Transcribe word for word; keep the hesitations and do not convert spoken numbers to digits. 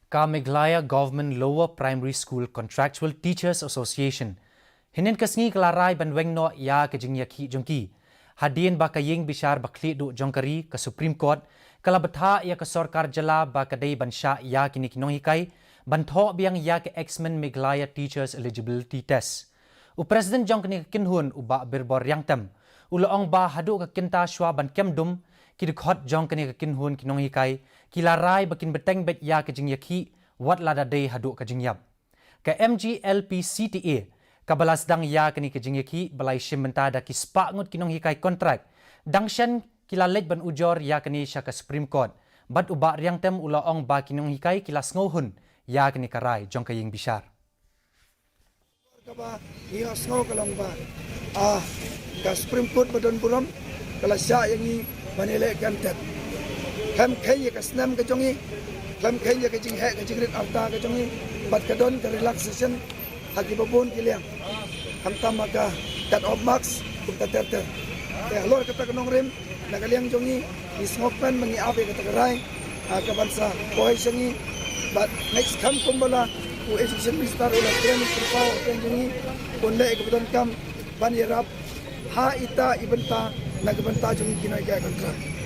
Ka Meghalaya Government Lower Primary School Contractual Teachers Association hynnin ka sngi ka la rai ban weng noh ïa ka jingïakhih jong ki, hadien ba ka ïing bishar ba khlieh duh jong ka ri, ka Supreme Court, ka la bthah ïa ka sorkar jylla ba ka dei ban shah ïa kine ki nonghikai ban thoh biang ïa ka Examined Meghalaya Teachers Eligibility Test. U President jong kane ka kynhun, u Bah Birbor Riangtem, u la ong ba haduh ka kynta shwa ban kem dum, ki dkhot jong kane ka kynhun ki nonghikai ki la rai ba kin bteng beit ïa ka jingïakhih wat la da dei haduh ka jingïap. Ka M G L P C T A, kaba la sdang ïa kane ka jingïakhih, ba la ïashim bynta da ki spah ngut ki nonghikai kontrak, dang shen ki la leit ban ujor ïa kane sha ka Supreme Court. Bad u Bah Riangtem u la ong ba ki nonghikai ki la sngewhun ïa kane ka rai jong ka ïing bishar. Kaba ngi ïohsngew ka long ba, ah, ka Supreme Court ba don burom ka la shah ïa ngi ban ïaleh kynthep. Khlem kheiñ ïa ka snem ka jong ngi, khlem kheiñ ïa ka jingheh ka jingrit arta ka jong ngi, bad ka don ka relaxation ha kiba bun ki liang, khamtam ha ka cut off marks, kumta ter ter. Te halor kata ka nongrim, na ka liang jong ngi, ngi sngewkmen ba ngi ap ïa kata ka rai, ah, ka ban sa poi sha ngi. Bad next, kham kumba la u Education Minister u la kren, u pynpaw ha ka liang jong ngi, un leh ïa kaba donkam ban ïarap ha ita i bynta, na ka bynta jong ngi ki nonghikai kontrak.